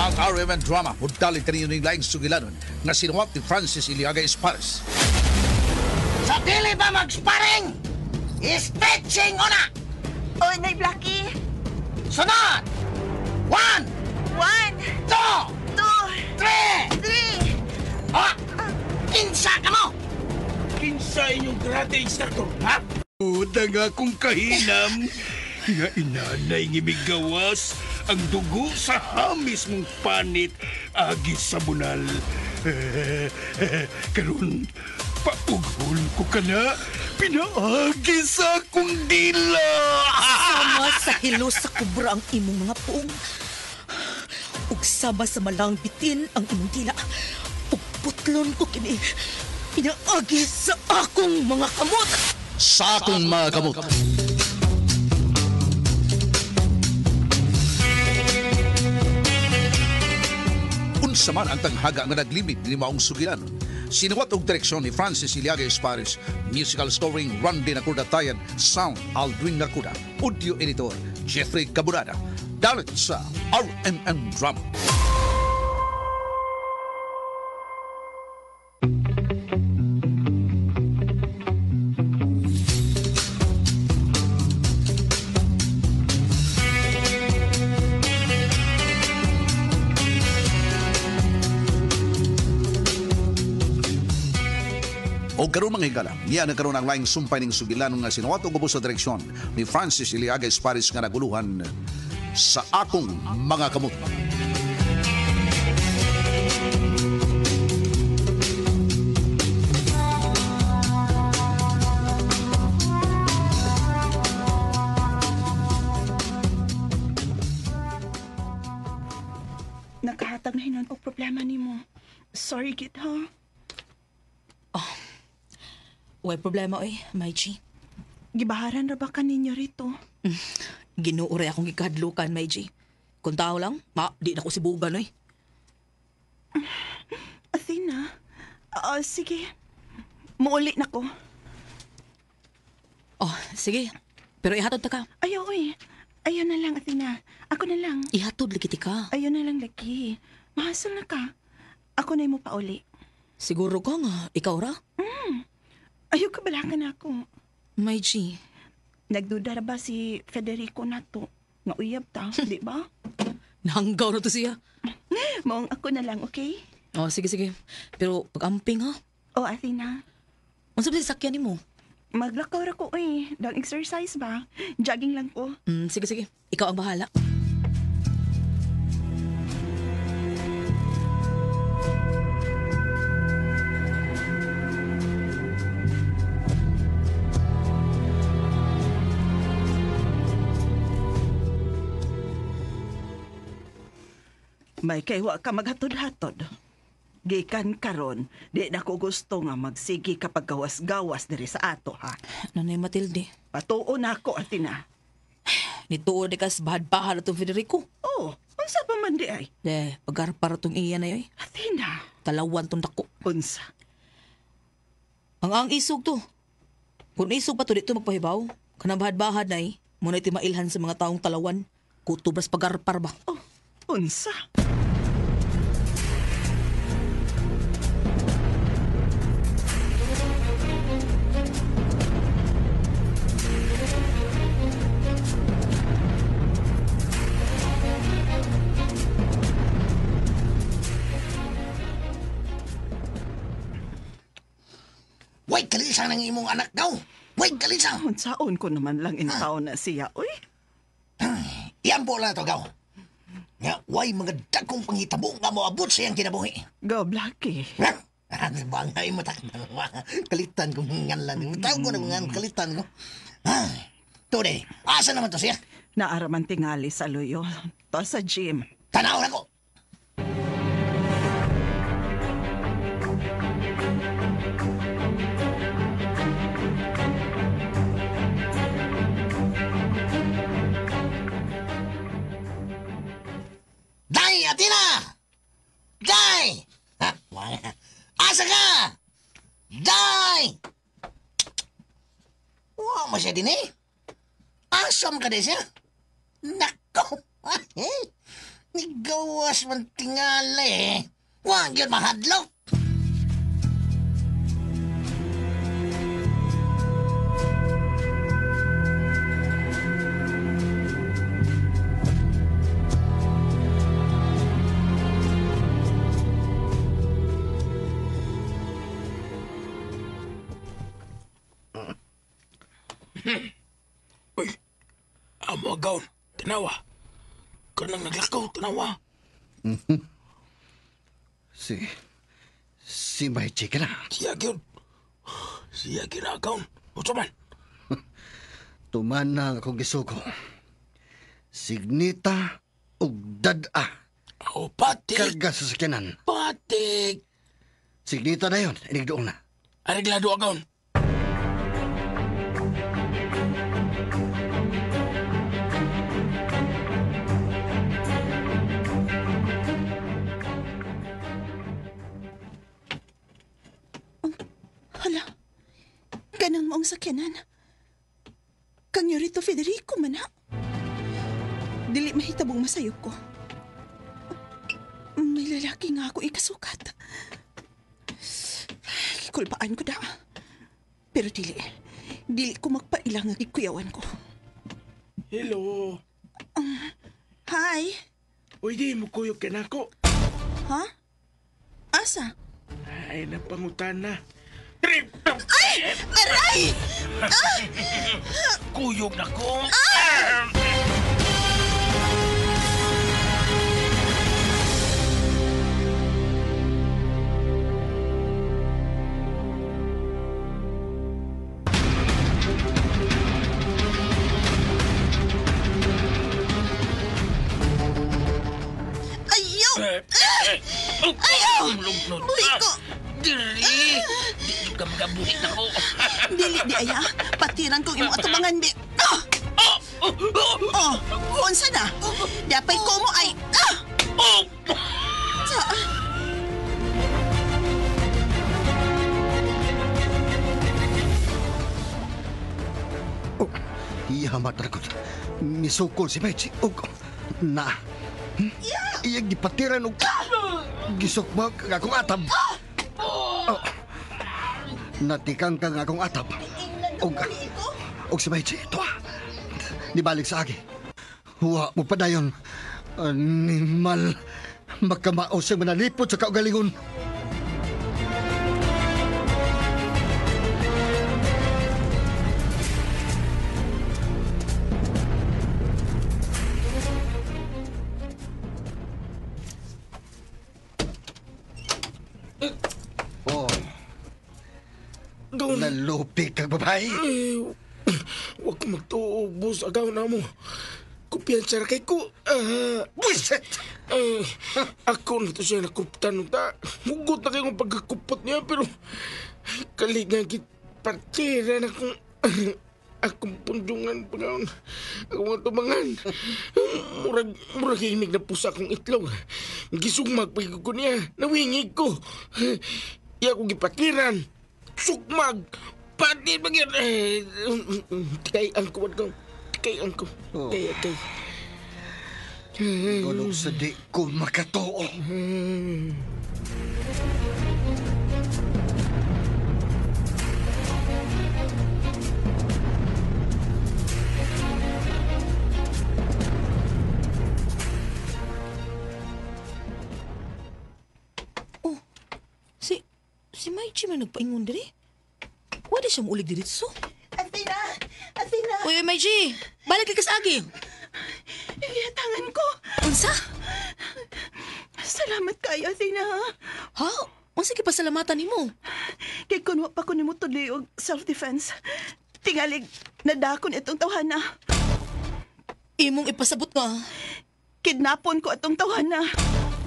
Ang RMN Drama mudali kaninyo ning laing sugilanon nga sinuwat ni Francis Iliaga Espares. Sa dili ba mag-sparring? Stretching una! Oy, Nay Blackie! Sunod! 1, 1, 2, 2, 3! 3! Ah! Kinsa ka mo? Kinsa inyong karate instructor, ha? Utang akong kahinam. Nga inanay ngimigawas ang dugo sa hamis mong panit agi sa bunal. Karon paughol ko ka na, pinaagi sa akong dila. Sama sa hilo sa kubra ang imong mga puong. Ug sama sa malang bitin ang imong dila. Ug putlon ko kini. Pinaagi sa akong mga kamot. Sa akong mga kamot. Unsa man ang tanghaga nga naglimit ni maong sugilanon. Sinuwat og direksyon ni Francis Iliaga Espares, musical scoring Randy Nakuda Tayan, sound Aldrin Nakuda, audio editor Jeffrey Caburada. Dalit sa RMN Drama. O karon mga higala, niya na karon ang laing sumpay ning sugilanon nga sinuwat og ubos sa direksyon ni Francis Iliaga Espares nga naguluhan sa akong mga kamot. Nakahatag na hinon og problema nimo. Sorry, gid ha. Way problema oy, Maiji. Gibaharan ra ba ka ninyo rito? Ginoo ray akong gikahadlukan, Maiji. Kung tao lang, ma, di na ko sibugan oy. Athena? Sige. Muuli na ko. Oh, sige. Pero ihatod ta ka. Ayaw, oy. Ayaw na lang, Athena. Ako na lang. Ihatod lagi ti ka. Ayaw na lang, lagi. Mahasol na ka. Ako na mo pauli. Siguro ka nga, ikaw ra? Ayaw ka balakan ako. Maiji. Nagduda ra ba si Federico na to? Nga uyab ta, di ba? Nahanggaw na to siya. Maong ako na lang, okay? Oh, sige, sige. Pero pag-amping ha. O, Athena. Unsa ba sakyan nimo? Maglakaw ra ko, oy. Dang exercise ba? Jogging lang ko. Sige, sige. Ikaw ang bahala. May kay wa ka maghatod-hatod. Gikan karon, di na ko gusto nga magsigi kapag gawas-gawas diri sa ato ha. Nanay Matilde. Patuo na ako, Athena. Nituo di kas bahad-bahad atong Federico. Oh, unsa pa man di ay? De, pagarpar atong iya na yoy. Athena, Talawan tong dako. unsa? Ang isog to. Kung isog pa to dito magpahibaw. Kanang bahad-bahad na eh. Muna iti mailhan sa mga taong talawan. Kutubras pagarpar ba? Oh, unsa? Way kalisa ng imong anak daw. Way kalisa. Unsaon ko naman lang in taon na siya, oy. Iyan po lang to, gaw. Nga, way mga dagkong panghitabo nga moabot sa iyang kinabuhi. Go, Blackie. Bangay mo tak. Kalitan ko ngan lang. Tawag ko na ngan kalitan ko. Tude, asa naman to siya? Naaraman tingali sa luyo. To sa gym. Tanaw na ko. Day, Athena! Day! Ha, wala. Asa ka? Day! Wa mo siya din eh. Asam ka din siya? Nako! Nigaw Gawas man tingali. Wa gyud mahadlok. Uy, amo agaw, tanawa. Kanang naglakaw, tanawa. Si Maichi ka na. Siya gyud. Siya gyud na agaw. Unsa man? Tuman na ang akong gisugo. Signita ug dad-a. Oh, patik. Karga sa sakyanan. Patik. Signita na yun. Inigdoong na. Areglado agaw. Hala, ganang maong sakyanan. Kang Yorito Federico man ha. Dili mahitabong masayop ko. May lalaki nga ako ikasukat. Kulpaan ko da. Pero dili. Dili ko magpaila nga gikuyawan ko. Hello. Hi. Uy, di mo kuyog ka na ako. Ha? Asa? Ay, napangutan na. Ay! Aray! Kuyog na ko. Ayaw! Ayaw! Buhi ko! Diri! Di ka magabuhi na ko. Dili di aya. Patiran kong imong atubangan bi. Ah! Oh, unsa na? Dapay ko mo ay. Ah! Sa Oh, iya matragot. Misukol si Maichi. Og na. Iya gipatiran og gisukmag ang akong atab. Oh. Natikang kang akong atab. Og si Maichi, ito ah. Nibalik sa agi. Huwa mo padayon. Animal. Makamao siyang manalipot sa kaugalingon. Oh, Gaw na. nalupi kag babae. Eh, huwag ko magtuo, boss. Agaw na mo. Kumpiyansa ra kay ko. Buisit! Eh, ako na to siya nakuptan no ta. Hugot na kayong pagkakupot niya pero kalig nga partira na kung akong pundungan pagaon. Akong atubangan. Murag hinig na pusa akong itlog. Gisugmag pa ko niya. Nawingig ko. Iya ko gipatiran. Sugmag. Pati ba yun? Eh, tikay ang ko. Tikay ang ko. Oh. Kay, kay. Gulong sa di ko makatuo. Oh, si Maichi man nagpaingon diri. Wala siya muulig diretso. Athena! Athena! Uy, uy, Maichi! Balik ka sa agi. Gihatangan ko. Unsa? Salamat kayo, Athena. Ha? Unsa kay pasalamatan nimo? Kay kun wa pa ko nimo tudloy og self-defense. Tingalig, nadakon itong tawhana. Imong ipasabot nga. Kidnapon ko atong tawhana.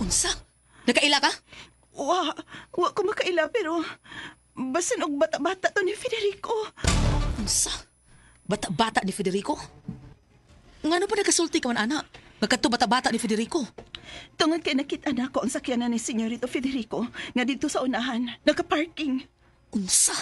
Unsa? Nakaila ka? Wa ko makaila pero basan og bata-bata to ni Federico. Unsa? Bata-bata ni Federico? Ngano pa nagasulti ka man, ana? Nagkadto bata-bata ni Federico. Tungod kay nakita na ko ang sakyanan ni Senyorito Federico nga dito sa unahan, naka-parking. Unsa?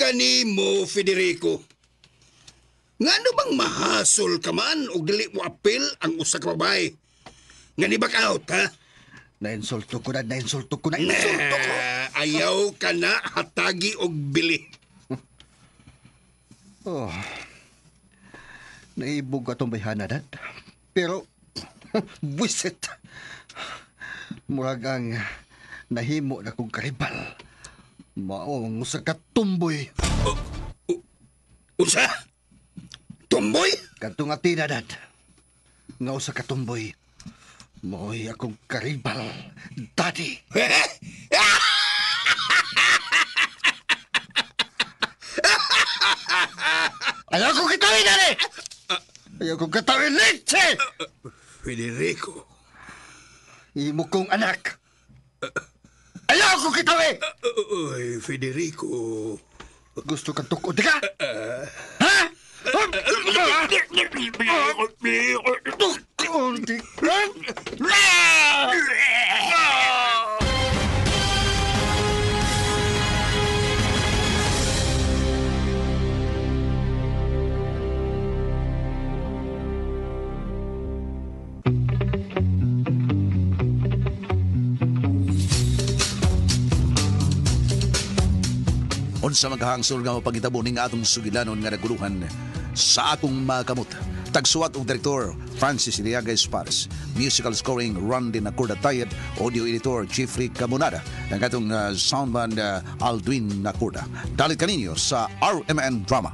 kanimo, Federico. Ngano bang mahasol ka man og dili mo apil ang usa ka babae? Nga ni back out, ha? Nainsulto ko na, nainsulto ko, nainsulto ko. Na, ayaw ka na hatagi og bili. Oh. Naibog atong bayhana, Dad. Pero, buwisit. Murag ang nahimo na kong karibal. Mao ang usa ka tumboy. Unsa? Tumboy? Kadtong atina, Dad. Nga usa ka tumboy. Mao'y akong karibal, Daddy. Ayaw kong kitawin, Daddy! Ayaw kong kitawin, leche! Federico. Imo kong anak. Ayaw kong kitawin! Oy, Federico. Gusto kang tukod ka? Ha? Tukod ka? Unsa maghahangsol nga mapangitabo ning atong sugilanon nga naguluhan sa akong mga kamot. Tagsuwat og direktor Francis Iliaga Espares. Musical scoring Randy Nacorda Tayed, audio editor Jeffrey Camonada, ang atong soundman Aldwin Nacorda. Dalit kaninyo sa RMN Drama.